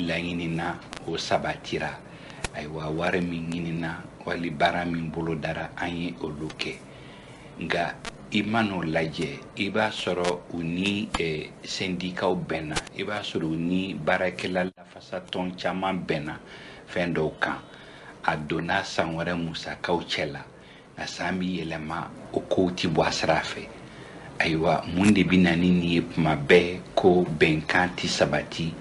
laɲinina o sabatira. Ayiwa, wari min ɲinina wali baara min bolodara, an ye olu kɛ. Nka i man'o lajɛ, i b'a sɔrɔ u ni syndicatw bɛnna, i b'a sɔrɔ u ni baarakɛla lafasatɔn caman bɛnna fɛn dɔw kan. A donna san wɛrɛ musakaw cɛ la, nka san bɛ yɛlɛma, o kow ti bɔ a sira fɛ. Ayiwa, mun de bɛ na ni nin ye tuma bɛɛ ko bɛnkan ti sabati,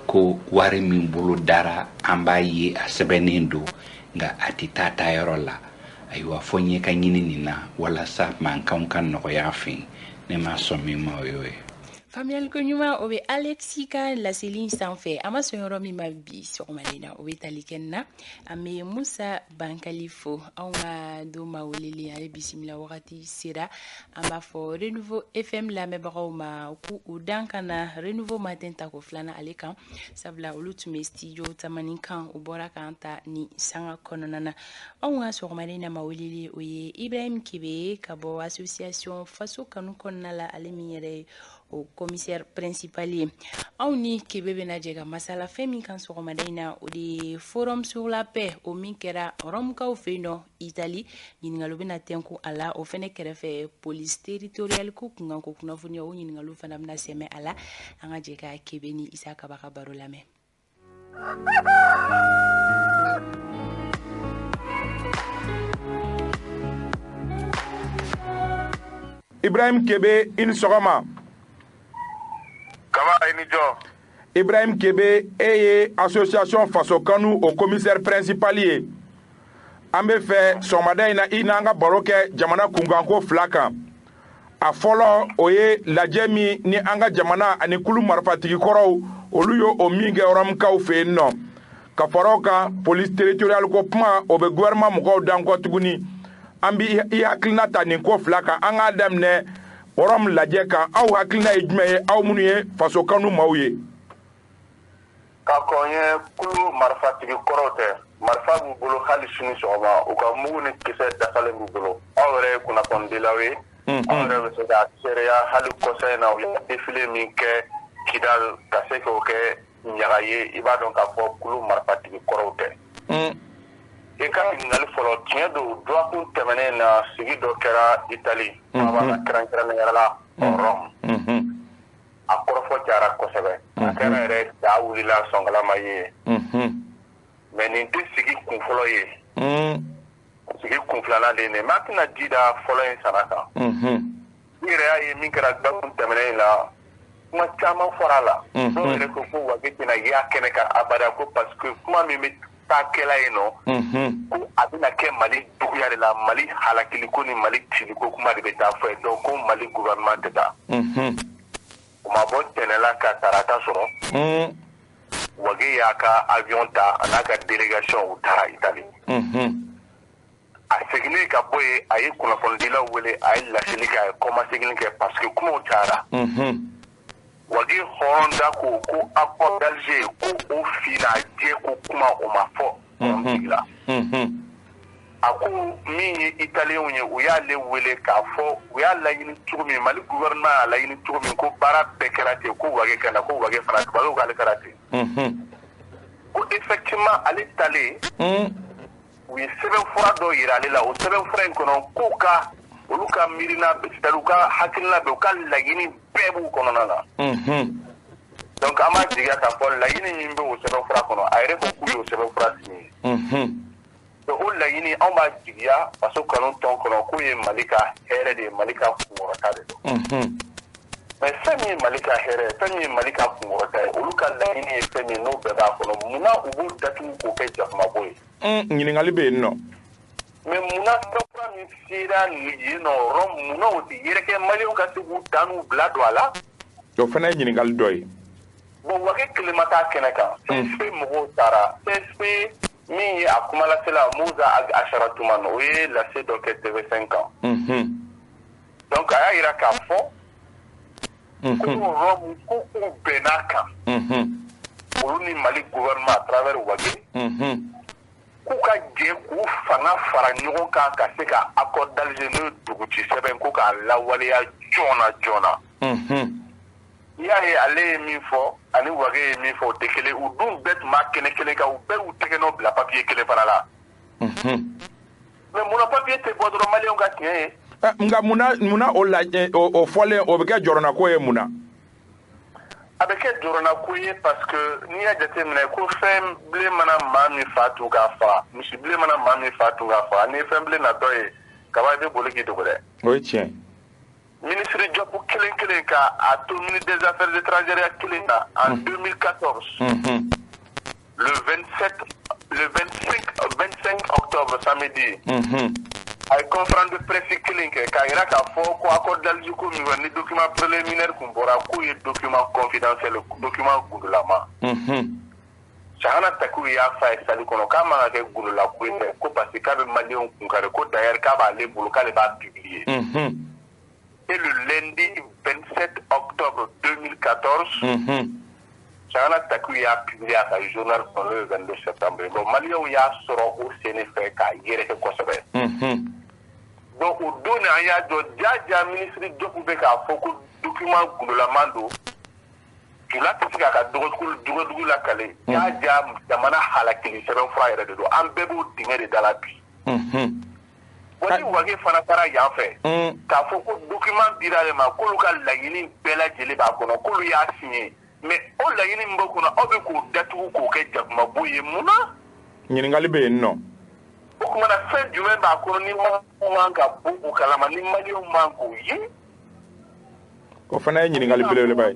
ko wari min bolo dara, an b'a ye a sɛbɛnnen don, nka a tɛ taa taayɔrɔ la? Ayiwa, fɔ ɲɛ ka ɲini nin na walasa mankanw ka nɔgɔya fɛ. Ne ma sɔn min ma, o y'o ye. Faamuyali ko ɲuman, o bɛ Alexi ka laseli sanfɛ. A ma sɔn yɔrɔ min ma bi sɔgɔmada in na, o bɛ tali kɛ nin na. An bɛ Musa Bankali fo, anw ka don maa welelen, ale bisimila wagati sera. An b'a fɔ Renouveau FM lamɛnbagaw ma k'u u dan ka na Renouveau Matin tako filanan ale kan, sabula olu tun bɛ studio tamani kan, u bɔra k'an ta ni sanga kɔnɔna na. Anw ka sɔgɔmada in na maa welelen, o ye Ibrahim Kebe ka bɔ association Faso Kanu kɔnɔna la, ale min yɛrɛ ye o commissaire principal ye. Anw ni Kebe bɛna jɛ ka masala fɛn min kan sɔgɔmada in na, o de ye forum sur la paix, o min kɛra Rɔmukaw fɛ yen nɔ Itali. Ɲininkaliw bɛna tɛnku a la. O fɛnɛ kɛrɛfɛ, police territoriale ko kunkanko kunnafoniya, o ɲininkaliw fana bɛna sɛmɛ a la. An ka jɛ ka Kebe ni Isa Kaba ka baro lamɛn. Ibrahim Kebe, i ni sɔgɔma. Kaba, i ni jɔ. Ibrahim Kebe, e ye association Faso Kanu o commissaire principal ye. An bɛ fɛ sɔgɔmada in na, i n'an ka baro kɛ jamana kunkanko fila kan. A fɔlɔ, o ye lajɛ min ni an ka jamana ani kulu marifatigi kɔrɔw, olu ye o min kɛ Rɔmukaw fɛ yen nɔ. Ka fara o kan, police territoriale ko kuma, o bɛ gouvernement mɔgɔw dan kɔ tuguni. An bɛ i hakilina ta nin ko fila kan. An k'a daminɛ Rɔmu lajɛ kan. Aw hakilina ye jumɛn ye, aw minnu ye Faso Kanu maaw ye? Ka kɔn ye, kulu marifatigi kɔrɔw tɛ, marifa b'u bolo hali sini sɔgɔma. U ka mugu ni kisɛ dafalen b'u bolo. Aw yɛrɛ ye kunnafonidilaw ye, aw yɛrɛ bɛ se ka seereya. Hali kɔsa in na, u ye défilé min kɛ Kidal, ka se k'o kɛ ɲaga ye, i b'a dɔn k'a fɔ kulu marifatigi kɔrɔw tɛ. I ka ɲininkali fɔlɔ, tiɲɛ don, dɔgɔkun tɛmɛnen na, sigi dɔ kɛra Itali faaba la, kɛrɛnkɛrɛnnenya la Rome. A kɔrɔfɔ cayara kosɛbɛ, a kɛra yɛrɛ da wulila sɔnkala ma ye. Mais nin tɛ sigi kun fɔlɔ ye, sigi kun filanan de ye nin. Mais a tɛna ji da fɔlɔ in sara kan. I yɛrɛ y'a ye min kɛra dɔgɔkun tɛmɛnen in na, kuma caman fɔra a la. Dɔw yɛrɛ ko ko Wage tɛna y'a kɛnɛ kan abada, ko parce que kuma min bɛ taa kɛla yen nɔ, ko a bɛna kɛ Mali juguya de la, Mali halakiliko ni Mali ciliko kuma de bɛ taa fɔ yen. Donc ko Mali gouvernement tɛ taa. O ma bɔ tɛnɛ ka tarata sɔrɔ, Wage y'a ka avion ta, a n'a ka délégation, u taara Itali. A seginnen ka bɔ yen, a ye kunnafonidilaw wele, a ye laseli kɛ, a ye kɔmasegin kɛ, parce que kumaw cayara. Wage hɔrɔn da ko ko accord d'Alger, ko o finna jɛ, ko kuma o ma fɔ sigi la. A ko min ye Italiyɛnw ye, u y'ale wele k'a fɔ u y'a laɲini cogo min, Mali gouvernement y'a laɲini cogo min, ko baara bɛɛ kɛra ten, ko Wage ka na, ko Wage fana, Wage k'ale kɛra ten, ko effectivement ale talen, u ye sɛbɛnfura dɔ yira ale la. O sɛbɛnfura in kɔnɔ, k'u ka olu ka miirina, c'est à dire u ka hakilina bɛɛ, u ka laɲini bɛɛ b'u kɔnɔna na. Donc an b'a jigiya k'a fɔ laɲini min bɛ o sɛbɛnfura kɔnɔ, a yɛrɛ ko k'u y'o sɛbɛnfura signé. Donc o laɲini, anw b'a jigiya Faso Kanu tɔn kɔnɔ k'o ye Mali ka hɛrɛ de ye, Mali ka kunkɔrɔta de don. Mais fɛn min ye Mali ka hɛrɛ ye, fɛn min ye Mali ka kunkɔrɔta ye, olu ka laɲini ye fɛn min, n'o bɛɛ b'a kɔnɔ, munna u b'o datugu k'o kɛ jakumabo ye? Ɲininkali bɛ yen nɔ. Mais munna sɛbɛnfura min sera yen nɔ Rome, munna o tɛ yɛrɛkɛ, Maliyɛnw ka se k'u dan n'u bila don a la? O fana ye ɲininkali dɔ ye. Bon, Wage kelen ma taa kɛnɛ kan, CSP mɔgɔw taara. CSP min ye a kumalasela Musa Asharatuman, o ye lase dɔ kɛ TV5 kan. Donc a y'a yira k'a fɔ ko Rome, ko k'u bɛnn'a kan, olu ni Mali gouvernement à travers Wage, k'u ka jɛ k'u fanga fara ɲɔgɔn kan ka se ka accord d'Alger, n'o ye duguci sɛbɛn, ko k'a lawaleya joona joona. I y'a ye, ale ye min fɔ, ani Wage ye min fɔ, o tɛ kelen. U dun bɛɛ tun b'a kɛnɛ kelen kan, u bɛɛ y'u tɛgɛ nɔ bila papier kelen fana la. Mais munna papier tɛ bɔ dɔrɔn maliyɛnw ka tiɲɛ ye? Nka munna o la o fɔlen o bɛ kɛ jɔrɔnako ye mun na? A bɛ kɛ jɔrɔnako ye parce que n'i y'a jateminɛ ko fɛn bilen mana maa min fa tun k'a faga, misi bilen mana maa min fa tun k'a faga, ni ye fɛn bilen natɔ ye kaba, i bɛ boli k'i dogo dɛ. O ye tiɲɛ. Ministre Diop kelen kelen ka a to ministre des Affaires étrangères kelen na en 2014, le 27, le 25, 25 octobre, samedi, a ye conférence de presse kelen kɛ k'a yira k'a fɔ ko accord d'Alger ko min fɔ ni document préliminaire kun bɔra, k'o ye document confidentiel, document gundolama. Chahana Takiou y'a f'a ye salle kɔnɔ k'a man ka kɛ gundola ko ye dɛ, ko parce que k'a bɛ maliyɛnw kun kari, ko d'ailleurs k'a b'ale bolo, k'ale b'a publier. Et le lundi 27 octobre 2014, Chahana Takiou y'a publié a ka journal kɔnɔ le 22 septembre. Bon, maliyɛnw y'a sɔrɔ o sen de fɛ k'a yɛrɛkɛ kosɛbɛ. Donc o don de an y'a dɔn ja ministre Diop bɛ k'a fɔ ko document gundolaman don, jula tɛ se k'a ka dɔgɔdugu lakale. Ja jamana halakili sɛbɛnfura yɛrɛ de don, an bɛɛ b'o dingɛ de da la bi. Bon, ni Wage fana taara yan fɛ k'a fɔ ko document dira ale ma, k'olu ka laɲini bɛɛ lajɛlen b'a kɔnɔ, k'olu y'a signé, mais o laɲini min b'o kɔnɔ, aw bɛ k'o datugu k'o kɛ jakumabo ye, mun na? Ɲininkali bɛ yen nɔ. O tuma na, fɛn jumɛn b'a kɔnɔ ni maliyɛnw man ka bɔ o kalama, ni maliyɛnw man k'o ye? O fana ye ɲininkali belebeleba ye.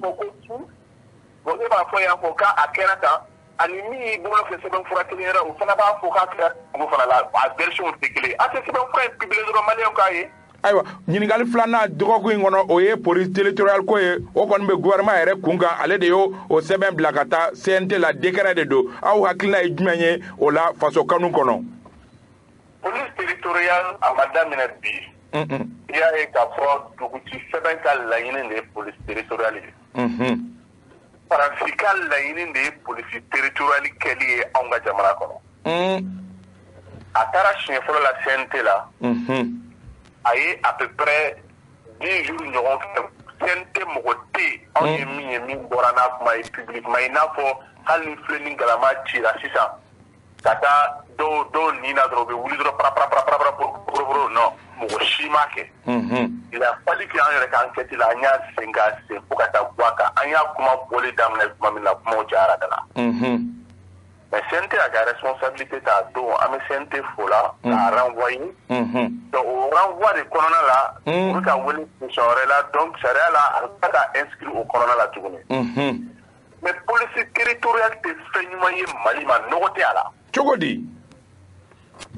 Bon, e b'a fɔ yan fɔ k'a kɛra tan, ani min y'i bolo kɛ sɛbɛnfura kelen yɛrɛ, o fana b'a fɔ k'a kɛra o fana la, a version tɛ kelen. A tɛ sɛbɛnfura in publier dɔrɔn maliyɛnw k'a ye. Ayiwa, ɲininkali filanan dɔgɔkun in kɔnɔ, o ye police territoriale ko ye. O kɔni bɛ gouvernement yɛrɛ kun kan, ale de y'o o sɛbɛn bila ka taa CNT la, décret de don. Aw hakilina ye jumɛn ye o la faso kanu kɔnɔ? Police territoriale, a ma daminɛ bi. I y'a ye k'a fɔ duguci sɛbɛn ka laɲini de ye police territoriale ye. Faransi ka laɲini de ye police territoriale kɛli ye anw ka jamana kɔnɔ. A taara siɲɛ fɔlɔ la CNT la, a ye à peu près 10 jours ɲɔgɔn kɛ CNT, mɔgɔ tɛ yen anw ye min ye min bɔra n'a kuma ye publiquement, i n'a fɔ hali ni filen ni galama cira sisan ka taa dɔw nin na dɔrɔn, u bɛ wuli dɔrɔn para para para para para. Non, mɔgɔ si m'a kɛ. Il a fallu que an yɛrɛ ka enquête la, an y'a sen k'a sen fo ka taa bɔ a kan. An y'a kuma bɔli daminɛ tuma min na, kumaw cayara ka na. Mais CNT a ka responsabilité ta don, an bɛ CNT fo la k'a renvoyer. Donc o renvoi de kɔnɔna la, u bɛ ka wele position wɛrɛ la, donc sariya la a bɛ ka inscrit o kɔnɔna la tuguni. Mais police territoriale tɛ fɛn ɲuman ye Mali ma, nɔgɔ tɛ a la. Cogo di?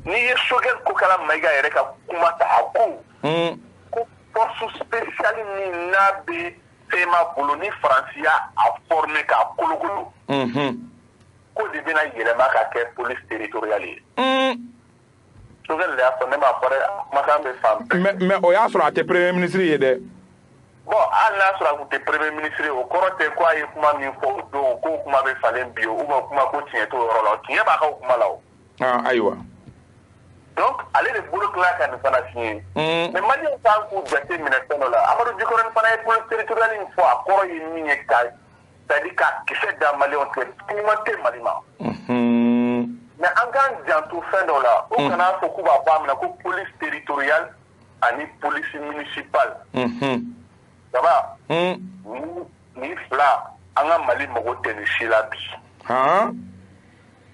N'i ye Choguel Kokalla Maïga yɛrɛ ka kuma ta, a ko ko force spéciale min n'a bɛ CMA bolo, ni Faransi y'a a former k'a kolokolo, ko de bɛna yɛlɛma ka kɛ police territoriale ye. Choguel de y'a fɔ, ne m'a fɔ dɛ, kumakan bɛ fan bɛɛ. Mais o y'a sɔrɔ a tɛ premier ministre ye dɛ. Bon, hali n'a sɔrɔ a tun tɛ premier ministre ye, o kɔrɔ tɛ ko a ye kuma min fɔ o don k'o kuma bɛ falen bi o, ou bien kuma ko tiɲɛ t'o yɔrɔ la. Tiɲɛ b'a ka o kuma la o. Ah, ayiwa. Donc ale de bolo tila ka nin fana signé. Mais maliyɛnw kan k'u jate minɛ fɛn dɔ la. Amadu Jikɔrɔni fana ye police territoriale in fɔ, a kɔrɔ ye min ye, ka c'est à dire ka kisɛ da maliyɛnw tigɛ, ɲuman tɛ Mali ma. Mais an k'an janto fɛn dɔ la, o kana fɔ k'u b'a bɔ a minɛ ko police territoriale ani police municipale. Daba, nin fila, an ka Mali mago tɛ nin si la bi.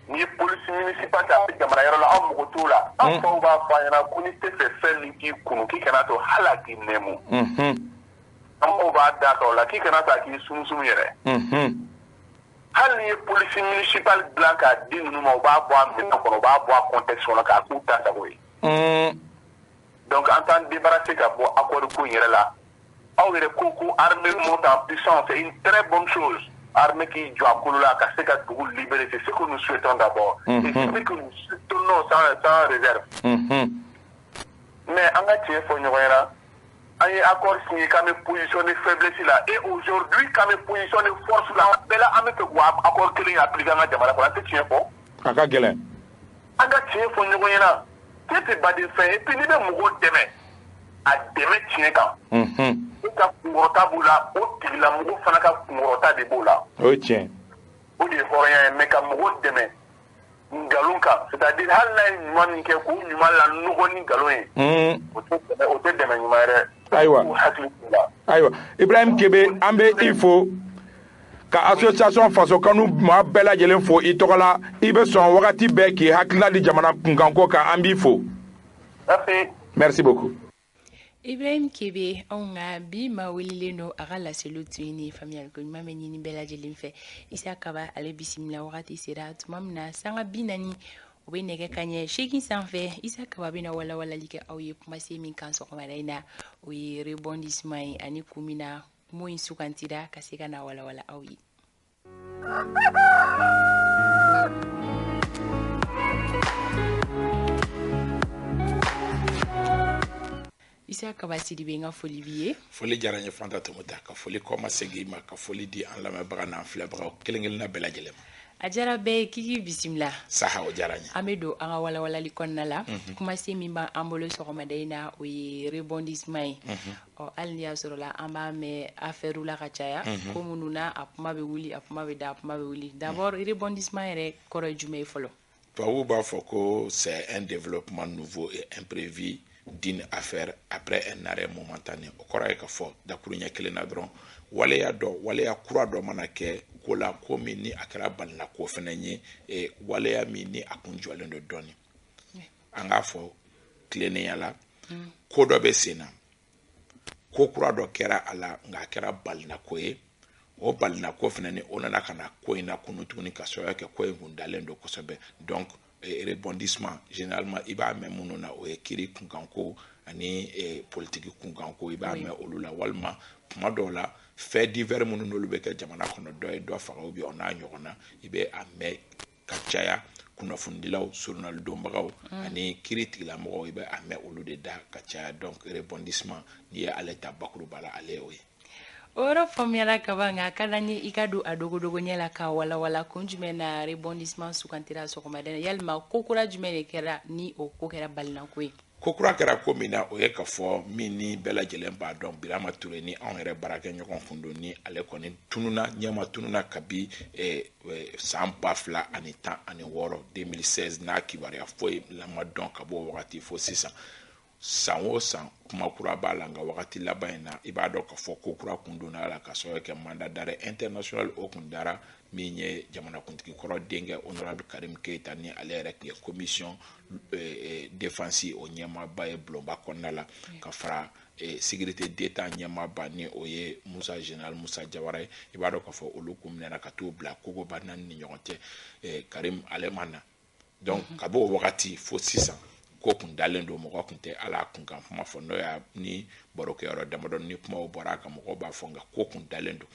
N'i ye police municipale ta, a bɛ jamana yɔrɔ la, anw mago t'o la. An faw b'a fɔ an ɲɛna ko n'i tɛ fɛ fɛn min k'i kunu, k'i kana to hali a k'i nɛmu. An baw b'a da kan o la, k'i kana to a k'i sumusumu yɛrɛ. Hali n'i ye police municipale dilan k'a di ninnu ma, u b'a bɔ a minɛn kɔnɔ, u b'a bɔ a contexte kɔnɔ k'a k'u ta sago ye. Donc an t'an débarrasser ka bɔ accord ko in yɛrɛ la. Aw yɛrɛ ko ko armée monte en puissance, c'est une très bonne chose. Armée qui jɔ a kolo la ka se ka dugu libérer, c'est ce que nous souhaitons d'abord. Et c'est ce que nous soutenons sans réserve. Mais an ka tiɲɛ fɔ ɲɔgɔn ɲɛna, an ye accord signé k'an bɛ position de faiblesse la, et aujourd'hui k'an bɛ position de force la, bɛɛ la an bɛ fɛ k'o accord kelen in appliquer an ka jamana kɔnɔ, an tɛ tiɲɛ fɔ. A ka gɛlɛn. An ka tiɲɛ fɔ ɲɔgɔn ɲɛna, tiɲɛ tɛ baden fɛn ye. Et puis n'i bɛ mɔgɔw dɛmɛ, a dɛmɛ tiɲɛ kan. E ka kunkɔrɔta b'o la, o tigilamɔgɔ fana ka kunkɔrɔta de b'o la. O ye tiɲɛ. O de ye hɔrɔnya ye. Mais ka mɔgɔ dɛmɛ nkalon kan, c'est à dire hali n'a ye ɲuman min kɛ k'o ɲuman la nɔgɔ ni nkalon ye, o tɛ dɛmɛ ɲuman yɛrɛ. Ayiwa. K'u hakili t'u la. Ayiwa, Ibrahim Kebe, an bɛ i fo ka association Faso Kanu maa bɛɛ lajɛlen fo i tɔgɔ la. I bɛ sɔn wagati bɛɛ k'i hakilina di jamana kunkanko kan, an b'i fo. Merci. Merci beaucoup. Ibrahim Kebe, anw ka bi maa welelen don, a ka laseliw tun ye nin ye. Faamuyali ko ɲuman bɛ ɲini bɛɛ lajɛlen fɛ. Isa Kaba, ale bisimila. Wagati sera tuma min na 40 o bɛ nɛgɛ kaɲɛ 8 sanfɛ. Isa Kaba bɛna walawalali kɛ aw ye kumasen min kan sɔgɔmada in na, o ye rebondissement ye, ani kun min na mun in sugantira ka se ka na walawala aw ye. Isa Kaba Sidibe, n ka foli b'i ye. Foli diyara n ye, Fanta Tɔmɔta, ka foli kɔma segin i ma, ka foli di an lamɛnbaga n'an filɛbagaw kelen kelenna bɛɛ lajɛlen ma. A diyara bɛɛ ye, k'i k'i bisimila. Saha, o diyara n ye. An bɛ don an ka walawalali kɔnɔna la. Kumasen min b'an bolo sɔgɔmada in na, o ye rebondissement ye. Ɔ, hali n'i y'a sɔrɔ la an b'a mɛn affaire la ka caya, ko minnu na a kuma bɛ wuli, a kuma bɛ da, a kuma bɛ wuli. D'abord, rebondissement yɛrɛ kɔrɔ ye jumɛn ye fɔlɔ? Tubabuw b'a fɔ ko c'est un développement nouveau et imprévu d'une affaire après un arrêt momentané. O kɔrɔ ye ka fɔ dakuruɲɛ kelen na dɔrɔn, waleya dɔ, waleya kura dɔ mana kɛ ko la, ko min ni a kɛra balina ko fɛnɛ ye, waleya min ni a kun jɔlen don dɔɔni. An k'a fɔ tilennenya la, ko dɔ bɛ sen na, ko kura dɔ kɛra a la, nka a kɛra balina ko ye. O balina ko fɛnɛ ni o nana ka na ko in na kunu tuguni, ka sababu kɛ ko in kun dalen don kosɛbɛ. Donc rebondissement, généralement i b'a mɛn minnu na, o ye kiiri kunkanko ani politiki kunkanko, i b'a mɛn olu la, walima tuma dɔw la fait divers minnu n'olu bɛ kɛ jamana kɔnɔ, dɔ ye dɔ faga ou bien o n'a ɲɔgɔn na, i bɛ a mɛn ka caya kunnafonidilaw, surunalidonbagaw ani kiiri tigilamɔgɔw, i bɛ a mɛn olu de da ka caya. Donc rebondissement, n'i ye ale ta bakuruba la, ale y'o ye. O yɔrɔ faamuyara ka ban, nka a ka d'an ye i ka don a dogodogo ɲɛ la k'a walawala kun jumɛn na rebondissement sugantira sɔgɔmada in na. Yalima ko kura jumɛn de kɛra ni o ko kɛra balinako ye? Ko kura kɛra ko min na, o ye ka fɔ min ni bɛɛ lajɛlen b'a dɔn, Birama Ture ni anw yɛrɛ baarakɛɲɔgɔn kun don, ni ale kɔni tununa, ɲɛma tununa kabi san 2016, 2016, n'a kibaruya foyi ma dɔn ka bɔ o wagati fo sisan. San o san kuma kura b'a la, nka wagati laban in na, i b'a dɔn k'a fɔ ko kura kun donna la, ka sababu kɛ mandat d'arrêt international o kun dara min ye jamanakuntigi kɔrɔ denkɛ honorable Karim Keita, ni ale yɛrɛ tun ye commission défense o ɲɛmaaba ye bulonba kɔnɔna la, ka fara sécurité d'État ɲɛmaaba ni o ye Musa, général Musa Jawara ye. I b'a dɔn k'a fɔ olu kun minɛna ka t'u bila kogoba naani ni ɲɔgɔn cɛ. Karim ale ma na. Donc ka bɔ o wagati fo sisan, ko kun dalen don, mɔgɔ kun tɛ ala kun kan kuma fɔ, n'o y'a ni barokɛyɔrɔ damadɔ ni kumaw bɔra a kan, mɔgɔw b'a fɔ, nka ko kun dalen don.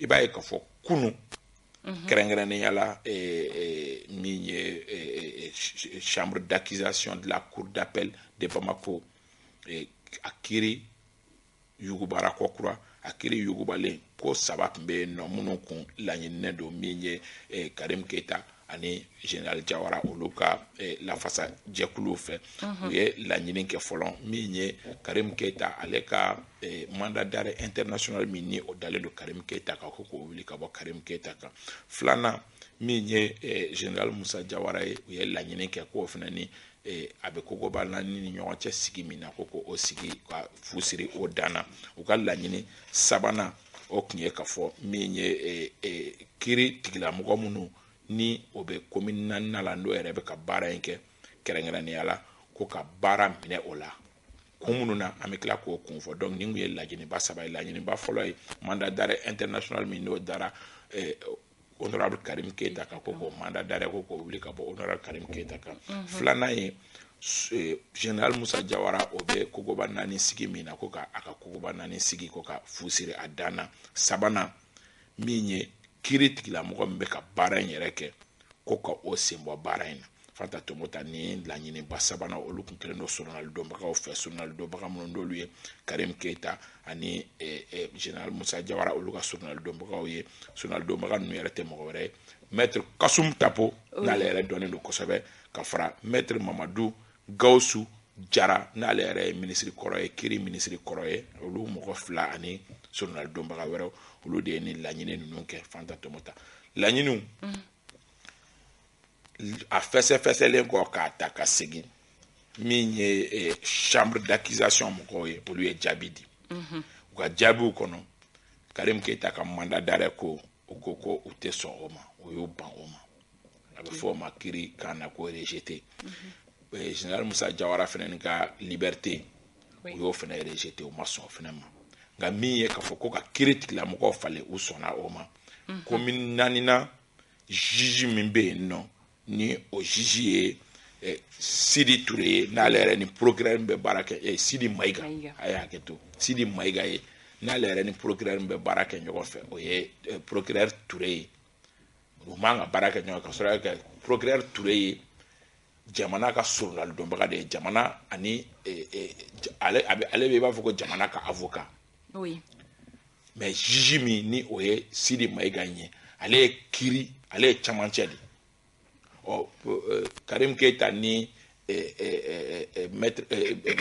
I b'a ye k'a fɔ kunun, kɛrɛnkɛrɛnnenya la, min ye chambre d'accusation de la cour d'appel de Bamako, a kiiri yugubara kɔ kura. A kiiri yugubalen, ko saba tun bɛ yen nɔ minnu kun laɲininen don, min ye Karim Keita ani général Jawara olu ka lafasa jɛkuluw fɛ. U ye laɲini kɛ fɔlɔ, min ye Karim Keita ale ka mandat d'arrêt international min ni o dalen don Karim Keita kan, ko k'o wuli ka bɔ Karim Keita kan. Filanan, min ye général Musa Jawara ye, u ye laɲini kɛ k'o fana ni a bɛ kogoba naani ni ɲɔgɔn cɛ sigi min na, ko k'o sigi ka fu siri o dan na. U ka laɲini sabanan, o tun ye k'a fɔ min ye kiiri tigilamɔgɔ minnu ni o bɛ commune naaninan la, n'o yɛrɛ bɛ ka baara in kɛ kɛrɛnkɛrɛnnenya la, ko ka baara minɛ o la kun minnu na, an bɛ tila k'o kun fɔ. Donc nin kun ye laɲiniba saba ye. Laɲiniba fɔlɔ ye mandat d'arrêt international min n'o dara honorable Karim Keita kan, ko k'o mandat d'arrêt ko k'o wuli ka bɔ honorable Karim Keita kan. Filanan ye général Musa Jawara, o bɛ kogoba naani sigi min na, ko ka a ka kogoba naani sigi ko ka fu siri a dan na. Sabanan, min ye kiiri tigilamɔgɔ min bɛ ka baara in yɛrɛ kɛ, ko ka o sen bɔ baara in na. Fanta Tomota, ni laɲiniba sabanan, olu kun kɛlen don soronalidonbagaw fɛ, soronalidonbaga minnu n'olu ye Karim Keita ani général Musa Jawara olu ka soronalidonbagaw ye. Soronalidonbaga ninnu yɛrɛ tɛ mɔgɔ wɛrɛ ye, maître Kassoum Tapo, n'ale yɛrɛ dɔnnen don kosɛbɛ, ka fara maître Mamadu Gawusu Jara, n'ale yɛrɛ ye minisiri kɔrɔ ye, kiiri minisiri kɔrɔ ye. Olu mɔgɔ fila ani soronali donbaga wɛrɛw, olu de ye nin laɲini ninnu kɛ. Fanta Tɔmɔta, laɲiniw a fɛsɛfɛsɛlen kɔ k'a ta ka segin, min ye chambre d'accusation mɔgɔw ye, olu ye jaabi di. U ka jaabiw kɔnɔ, Karim Keita ka mandat d'arrêt ko, u ko ko u tɛ sɔn o ma, o y'u ban o ma. A bɛ fɔ o ma kiiri kan na ko rejeté. Général Musa Jawara fana ka liberté, u y'o fana rejeté, u ma sɔn o fana ma. Nka min ye k'a fɔ ko ka kiiri tigilamɔgɔw falen, u sɔnna o ma. Commune naaninan juge min bɛ yen nɔ, ni o juge ye Sidi Ture ye, n'ale yɛrɛ ni procureur bɛ baara kɛ, Sidi Mayiga, a ye hakɛ to, Sidi Mayiga ye, n'ale yɛrɛ ni procureur bɛ baara kɛ ɲɔgɔn fɛ, o ye procureur Ture ye. U man ka baara kɛ ɲɔgɔn ka sɔrɔ kɛ procureur Ture ye jamana ka soronali dɔnbaga de ye, jamana ani ale ale bɛ i b'a fɔ ko jamana ka avocat. Mais juge min ni o ye Sidi Mayiga ye, ale ye kiiri, ale ye camancɛ de. Ɔ, Karim Keita ni maître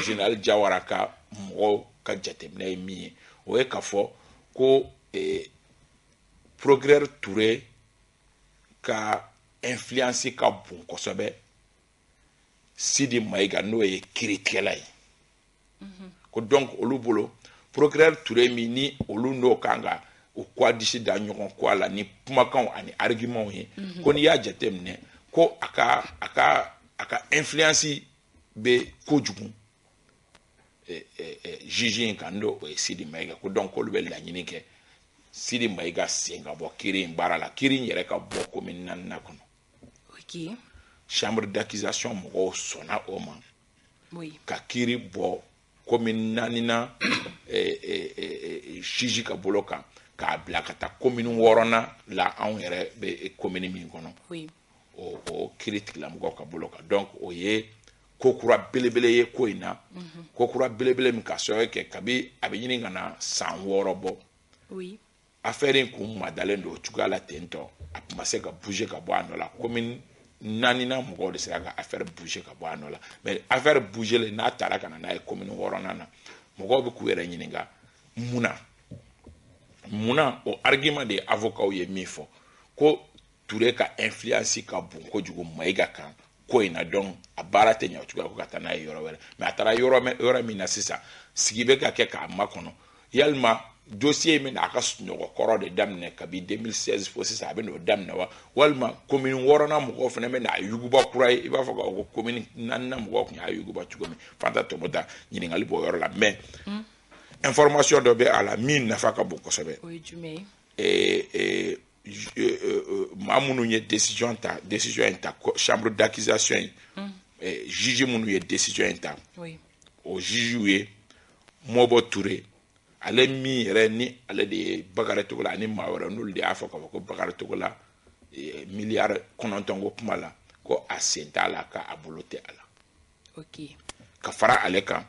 général Jawara ka mɔgɔw ka jateminɛ ye min ye, o ye k'a fɔ ko procureur Ture ka influence ka bon kosɛbɛ Sidi Mayiga, n'o ye kiiritigɛla ye. Ko donc olu bolo, procureur Ture min ni olu n'o kan ka u kɔ disi da ɲɔgɔn kɔ a la ni kumakanw ani argumentw ye, ko n'i y'a jateminɛ ko a ka influence bɛ kojugu juge in kan, n'o o ye Sidi Mayiga. Ko donc k'olu bɛ laɲini kɛ Sidi Mayiga sen ka bɔ kiiri in baara la, kiiri in yɛrɛ ka bɔ commune naaninan kɔnɔ. Chambre d'accusation mɔgɔw sɔnna o ma ka kiiri bɔ commune naaninan juge ka bolo kan, k'a bila ka taa commune wɔɔrɔnan la, anw yɛrɛ bɛ commune min kɔnɔ, o kiiri tigilamɔgɔw ka bolo kan. Donc o ye ko kura belebele ye ko in na, ko kura belebele min ka sababu kɛ kabi a bɛ ɲini ka na san 6 bɔ, affaire in kun madalen don o cogoya la ten tɔ, a tun ma se ka bouger ka bɔ a nɔ la. Commune naaninan mɔgɔw de sera ka affaire bouger ka bɔ a nɔ la. Mais affaire bouger len, n'a taara ka na n'a ye commune wɔɔrɔnan na, mɔgɔw bɛ k'u yɛrɛ ɲininka mun na. Munna o argument de ye avocat ye min fɔ ko Ture ka influence ka bon kojugu Mayiga kan ko in na, donc a baara tɛ ɲɛ o cogoya, ko ka taa n'a ye yɔrɔ wɛrɛ. Mais a taara yɔrɔ min na sisan, sigi bɛ ka kɛ k'a makɔnɔ yalima dossier in bɛna a ka sunɔgɔ kɔrɔ de daminɛ kabi 2016 fo sisan, a bɛ n'o daminɛ wa, walima commune wɔɔrɔnan mɔgɔw fana bɛ n'a yuguba kura ye, i b'a fɔ k'a fɔ ko commune naaninan mɔgɔw tun y'a yuguba cogo min? Fanta Tɔmɔta, ɲininkali b'o yɔrɔ la. Mais information dɔ bɛ a la min nafa ka bon kosɛbɛ. O ye jumɛn ye? Maa minnu ye décision ta, décision in ta, chambre d'accusation in juge minnu ye décision in ta, o juge ye Mɔbɔ Ture, ale min yɛrɛ ni ale de ye Bakari Togola ani maa wɛrɛ, n'olu de y'a fɔ k'a fɔ ko Bakari Togola miliyari 9 ko kuma la, ko a sen t'a la, k'a bolo tɛ a la. Ka fara ale kan,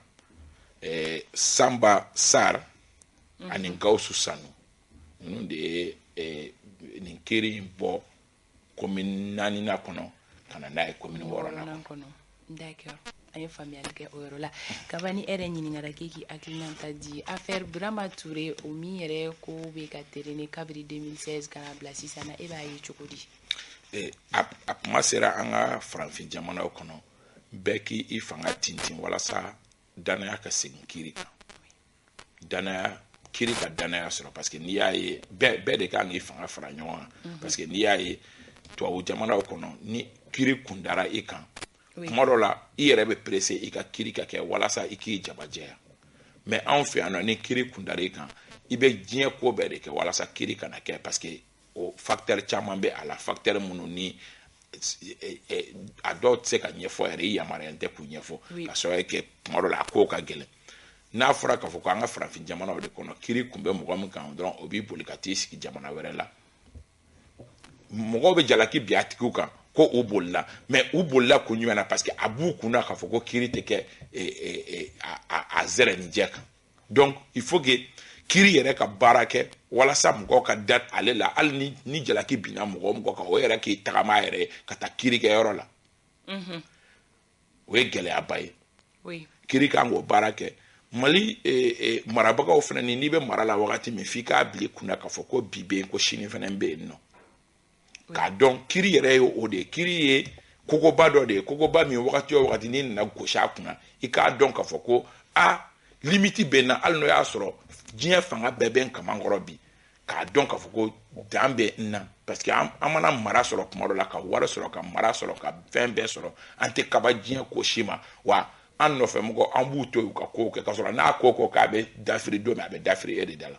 Samba Sar ani Gawusu Sanu, ninnu de ye nin kiiri in bɔ commune naaninan kɔnɔ ka na n'a ye commune wɔɔrɔnan kɔnɔ. D'accord, an ye faamuyali kɛ o yɔrɔ la. Kabani e yɛrɛ ɲininkara k'e k'i hakilinata di affaire Burama Ture, o min yɛrɛ ko bɛ ka traîner kabiri 2016 ka na bila sisan na, e b'a ye cogo di? A kuma sera an ka farafin jamanaw kɔnɔ, bɛɛ k'i fanga tintin walasa danaya ka segin kiiri kan, danaya kiiri ka danaya sɔrɔ. Parce que n'i y'a ye, bɛɛ de kan k'i fanga fara ɲɔgɔn kan, parce que n'i y'a ye tubabu jamanaw kɔnɔ, ni kiiri kundara i kan, kuma dɔ la i yɛrɛ bɛ pressé i ka kiiri ka kɛ walasa i k'i jabajɛya. Mais anw fɛ yan nɔ, ni kiiri kundara i kan, i bɛ diɲɛ ko bɛɛ de kɛ walasa kiiri kana kɛ, parce que o facteur caman bɛ a la, facteur minnu ni a dɔw tɛ se ka ɲɛfɔ yɛrɛ, i yamaruyalen tɛ k'u ɲɛfɔ, ka sababu kɛ kuma dɔ la a kow ka gɛlɛn. N'a fɔra k'a fɔ ko an ka farafin jamanaw de kɔnɔ, kiiri kun bɛ mɔgɔ min kan dɔrɔn, o b'i boli ka t'i sigi jamana wɛrɛ la, mɔgɔw bɛ jalaki bi a tigiw kan ko u bolila. Mais u bolila kun jumɛn na? Parce que a b'u kunna k'a fɔ ko kiiri tɛ kɛ a zɛrɛ ni jɛ kan. Donc il faut que kiiri yɛrɛ ka baara kɛ walasa mɔgɔw ka da ale la, hali ni jalaki binna mɔgɔ o mɔgɔ kan, o yɛrɛ k'i tagama a yɛrɛ ye ka taa kiiri kɛyɔrɔ la. O ye gɛlɛyaba ye. Kiiri kan k'o baara kɛ. Mali marabagaw fana, ni n'i bɛ mara la wagati min, f'i k'a bila i kunna k'a fɔ ko bi bɛ yen, ko sini fana bɛ yen nɔ. K'a dɔn kiiri yɛrɛ ye o de ye. Kiiri ye kogoba dɔ de ye, kogoba min wagati o wagati n'i nana gosi a kunna, i k'a dɔn k'a fɔ ko a limite bɛ n na. Hali n'o y'a sɔrɔ diɲɛ fanga bɛɛ bɛ n kaman kɔrɔ bi, k'a dɔn k'a fɔ ko dan bɛ n na, parce que an mana mara sɔrɔ tuma dɔ la, ka wari sɔrɔ, ka mara sɔrɔ, ka fɛn bɛɛ sɔrɔ, an tɛ kaba diɲɛ ko si ma. Wa an nɔfɛ mɔgɔ, an b'u to yen u ka kow kɛ, k'a sɔrɔ n'a ko ko k'a bɛ dafiri don min, a bɛ dafiri e de da la.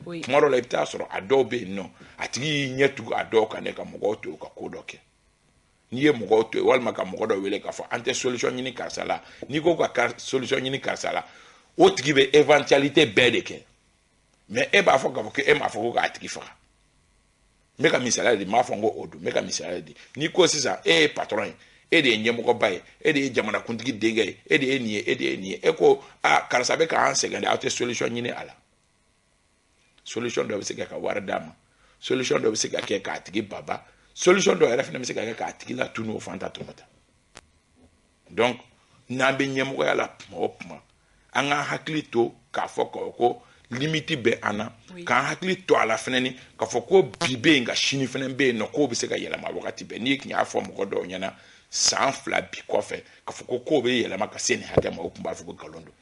Tuma dɔ la, i bɛ taa sɔrɔ a dɔw bɛ yen nɔ, a tigi y'i ɲɛ tugu a dɔw kan de ka mɔgɔw to yen u ka ko dɔ kɛ. N'i ye mɔgɔw to yen, walima ka mɔgɔ dɔ wele k'a fɔ an tɛ solution ɲini karisa la, n'i ko ka solution ɲini karisa la, o tigi bɛ éventualité bɛɛ de kɛ. Mais e b'a fɔ k'a fɔ ko e m'a fɔ ko k'a tigi faga. N bɛ ka misaliya di, n m'a fɔ n ko o don, n bɛ ka misaliya di. N'i ko sisan e ye patron ye, e de ye ɲɛmɔgɔba ye, e de ye jamanakuntigi denkɛ ye, e de ye nin ye, e de ye nin ye, e ko aa karisa bɛ k'an sɛgɛn dɛ, aw tɛ solution ɲini a la. Solution dɔ bɛ se ka ka wari d'a ma, solution dɔ bɛ se ka kɛ k'a tigi baba, solution dɔ yɛrɛ fana bɛ se ka kɛ k'a tigi latunu o fanta tɔmɔta. Donc n'an bɛ ɲɛmɔgɔya la tuma o tuma, an k'an hakili to k'a fɔ ko limite bɛ an na, k'an hakili to a la fɛnɛ ni k'a fɔ ko bi bɛ yen nka sini fɛnɛ bɛ yen nɔ, k'o bɛ se ka yɛlɛma wagati bɛɛ. N'i tun y'a fɔ mɔgɔ dɔw ɲɛna san 2 bi kɔfɛ k'a fɔ ko kow bɛ yɛlɛma ka se nin hakɛ ma, o tun b'a fɔ ko nkalon don.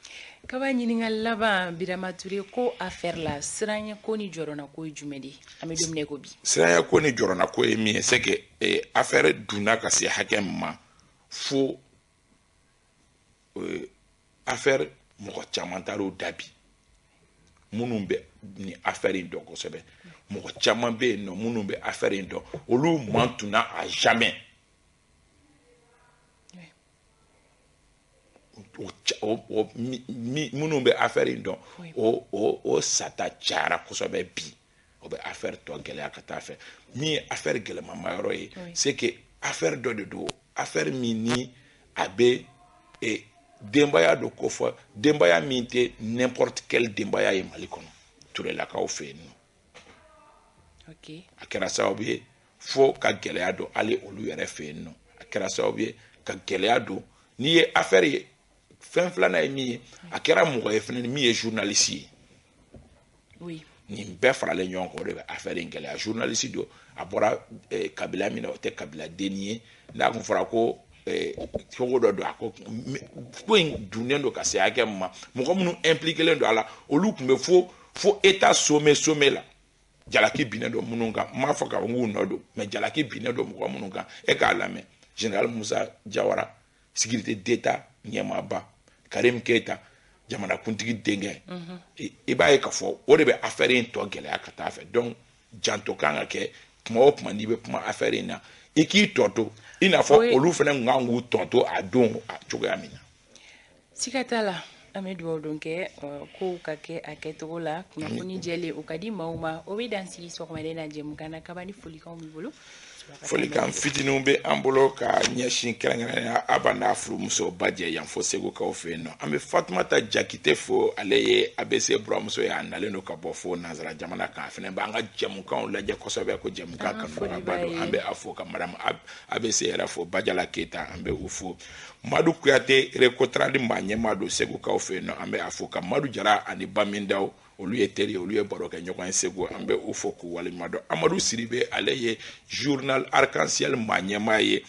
Kaba, ɲininkali laban, Birama Ture, ko affaire la, siranɲɛ ko ni jɔrɔna ko ye jumɛn de ye? An bɛ don min na i ko bi. Siranɲɛ ko ni jɔrɔna ko ye min ye, c'est que affaire dunna ka se hakɛ min ma, fo affaire mɔgɔ caman taar'o da bi, minnu bɛ nin affaire in dɔn kosɛbɛ. Mɔgɔ caman bɛ yen nɔ minnu bɛ affaire in dɔn, olu man tunna à jamais. Minnu bɛ affaire in dɔn, o sata cayara kosɛbɛ bi, o bɛ affaire tɔ gɛlɛya ka taa fɛ. Min ye affaire gɛlɛmama yɔrɔ ye, c'est que affaire dɔ de don, affaire min ni a bɛ denbaya dɔ ko fɔ, denbaya min tɛ n'importe quelle denbaya ye Mali kɔnɔ, Turelakaw fɛ yen nɔ. A kɛra sababu ye fo ka gɛlɛya don hali olu yɛrɛ fɛ yen nɔ. A kɛra sababu ye ka gɛlɛya don. N'i ye affaire ye, fɛn filanan ye min ye, a kɛra mɔgɔ ye fɛnɛ min ye journaliste ye. Nin bɛɛ faralen ɲɔgɔn kan, o de bɛ affaire in gɛlɛya. Journaliste don, a bɔra kabila min na, o tɛ kabila denni ye. N'a kun fɔra ko cogo dɔ don, a ko ko in dunnen don ka se hakɛ min ma, mɔgɔ minnu impliqué don a la, olu tun bɛ fo état sommet la. Jalaki binnen don minnu kan, n m'a fɔ k'a fɔ k'u nɔ don, mais jalaki binnen don mɔgɔ minnu kan, e k'a lamɛn: général Musa Jawara, sécurité d'État ɲɛmaaba, Karim Keita, jamanakuntigi denkɛ. I b'a ye k'a fɔ o de bɛ affaire in tɔ gɛlɛya ka taa fɛ. Donc janto kan ka kɛ tuma o tuma n'i bɛ kuma affaire in na, i k'i tɔ to i n'a fɔ olu fana tun kan k'u tɔ to a don a cogoya min na. Siga t'a la, an bɛ dugawu don kɛ kow ka kɛ a kɛcogo la, kunnafoni jɛlen o ka di maaw ma. O bɛ dan sigi sɔgɔmada in na jɛmukan na. Kaba, ni folikanw b'i bolo. Folikan fitininw bɛ an bolo ka ɲɛsin kɛrɛnkɛrɛnnenya Aba n'a furumuso Bajɛ yan fo Segukaw fɛ yen nɔ. An bɛ Fatumata Jakite fo, ale ye ABC buramuso ye, a nalen don ka bɔ fo nansara jamana kan. A fana b'an ka jɛmukanw lajɛ kosɛbɛ, ko jɛmukan kanubagaba don. An bɛ a fo ka madame ABC yɛrɛ fo, Bajala Keyita, an bɛ u fo. Madu Kuyate, Recotrade maa ɲɛmaa don Segukaw fɛ yen nɔ, an bɛ a fo. Ka Madu Jara ani Bamindaw, olu ye teri ye, olu ye baro kɛ ɲɔgɔn ye Segu, an bɛ u fo k'u waleɲuman dɔn. Amadu Siribe, ale ye journal Arc-en-Ciel maa ɲɛmaa ye,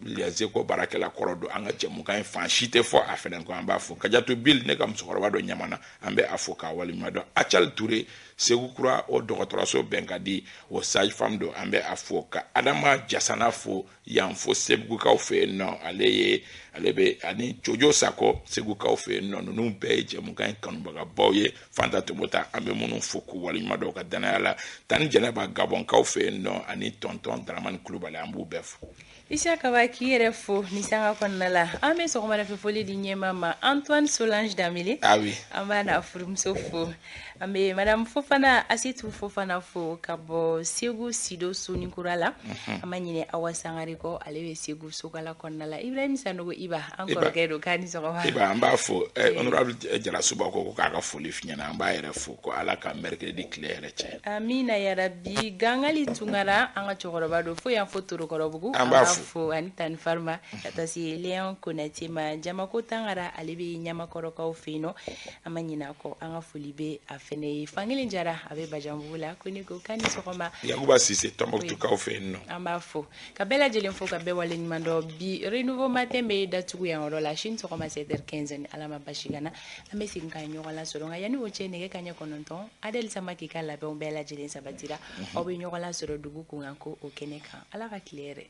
Les Échos baarakɛla kɔrɔ don. An ka jɛmukan in fan si tɛ fɔ a fɛnɛ kɔ, an b'a fo. Kajatu Bil, ne ka musokɔrɔba dɔ ɲamana, an bɛ a fo k'a waleɲuman dɔn. Acal Ture, Segu Kura, o dɔgɔtɔrɔso bɛn ka di, o sage femme don, an bɛ a fo. Ka Adama Jasana fo yan fo Segukaw fɛ yen nɔ, ale ye ale bɛ ani Jojo Sakɔ Segukaw fɛ yen nɔ. Ninnu bɛɛ ye jɛmukan in kanubagabaw ye, Fanta Tomota, an bɛ minnu fo k'u waleɲuman dɔn ka danaya la. Tani Jɛnɛba, Gabɔnkaw fɛ yen nɔ, ani tɔntɔn Daramani Kulubali, an b'u bɛɛ fo. Isa Kaba, k'i yɛrɛ fo ni sanga kɔnɔna la. An bɛ sɔgɔmada fɛ foli di ɲɛmaa ma, Antoine Solange Dambele. Ah oui. An b'a n'a furumuso fo. An bɛ madame Fofana. Fofana, Asetu Fofana fo ka bɔ Segu Sido Sonikura la. An ma ɲinɛ Awa Sangare kɔ, ale bɛ Segu Sokala kɔnɔna la. Ibrahim Sanogo Iba, an kɔrɔkɛ don, k'a ni sɔgɔma. Iba, an b'a fo. Honorable Jalasuba ko k'a ka foli f'i ɲɛna. An b'a yɛrɛ fo ko Ala ka mercredi tile yɛrɛ cɛ. Amina yarabi. Gangali Tunkara, an ka cɛkɔrɔba don, fo yan fo Torokɔrɔbugu. An b'a fo ani Tani Farima, ka taa se Léon Konate ma. Jamako Tangara, ale bɛ Ɲamakɔrɔkaw fɛ yen nɔ. An ma ɲinɛ a kɔ, an ka foli bɛ a fɛnɛ ye. Fankelen Jara, a bɛ Bajanbugu la, ko ne ko k'a ni sɔgɔma. Yakuba Sise, Tɔnbɔkutukaw fɛ yen nɔ. An b'a fo ka bɛɛ lajɛlen fo, ka bɛɛ waleɲuman dɔn. Bi Renouveau Matin bɛ datugu yan yɔrɔ la. Sini sɔgɔma 7h15, ni Ala ma basi ka na, an bɛ segin ka ɲɔgɔn lasɔrɔ. Nka yanni o cɛ, nɛgɛ kanɲɛ 9, Adel Samake ka labɛnw bɛɛ lajɛlen sabatira. Aw bɛ ɲɔgɔn lasɔrɔ dugu kunkan ko o kɛnɛ kan. Ala ka tile yɛrɛ.